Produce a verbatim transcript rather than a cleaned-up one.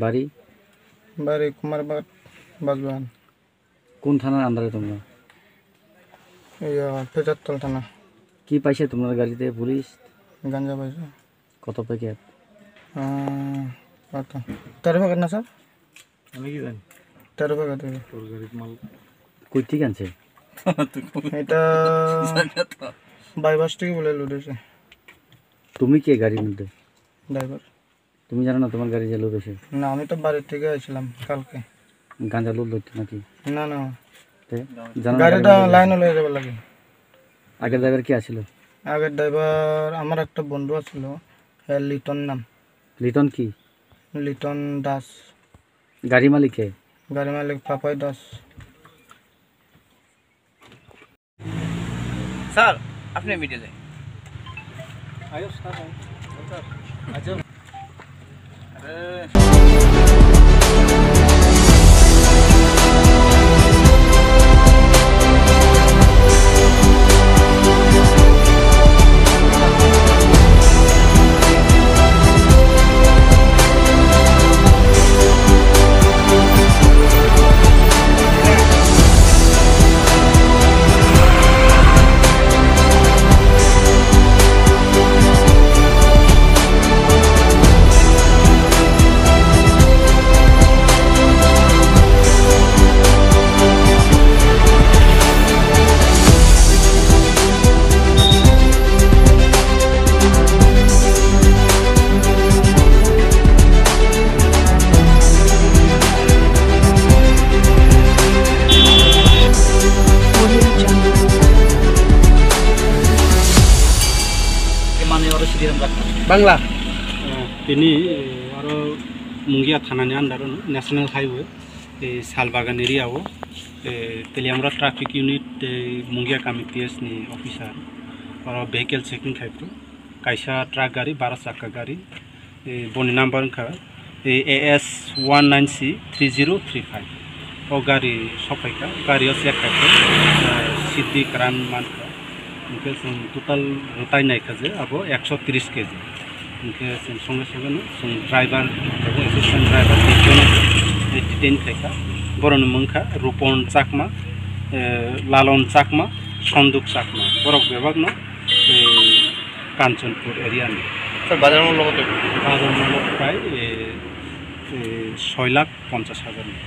বাড়ি? বাড়ি কুমারবাগ, বাগবান। কোন থানার আন্ডারে তোমরা? ইয়া, পেজারতল থানা। কি পাইছে তোমার গাড়িতে পুলিশ? গাঞ্জা পাইছে। কত প্যাকেট? আহ, কত? তেরো প্যাকেট না, স্যার? আমি কি জানি? তেরো প্যাকেট হবে। তোর গাড়ির মাল। কই থেকে আনছে? এটা বাইপাস থেকে বলে লোড হয়েছে। তুমি কে গাড়ির মধ্যে? ড্রাইভার। তুমি জানো না তোমার গাড়ি যে লোড হয়েছে? না, আমি তো বাড়ি থেকে আইছিলাম কালকে। গাঞ্জা লোড হইতো নাকি? না, না। তে? জানো না গাড়িটা গাড়ির মধ্যে লাইনে লয়ে যাবার লাগে। আগের ড্রাইভার কে আছিল? আগের ড্রাইভার আমার একটা বন্ধু আছিল, এ, লিটন নাম। লিটন কি? লিটন দাস। গাড়ি মালিক কে? গাড়ি মালিক পাপাই দাস। স্যার, আপনি মিডিলে। আয়ো স্যার, আয়ো। স্যার, আচ্ছা। আরে। Bangla. Tini, eh, aro Mungia thanani under o National Highway, eh, Salbagan area o, eh, Teliamura traffic unit, eh, Mungia kami P S ni officer, aro vehicle checking khai phuru, kaisa truck gari, bara chakka gari, eh, boni number wngkha, eh, A S one nine C three zero three five. O gari sokphaikha, gari o check khaikha, eh, C D kran mankha. Hwnkhe chwng total rwtai naikha je abo ekso tris K G. Hwnkhe chwng songe songe no chwng driver, abo assistant driver tei jono detain khaikha. Borokni mungkha Rupon Chakma, eh, Lalon Chakma, Sonduk Chakma. Borok bebakno, eh, Kanchanpur area ni. Sir, bazar mung logo tei? Bazar mung logo prai, eh, eh, soi lakh ponchash hajar ni.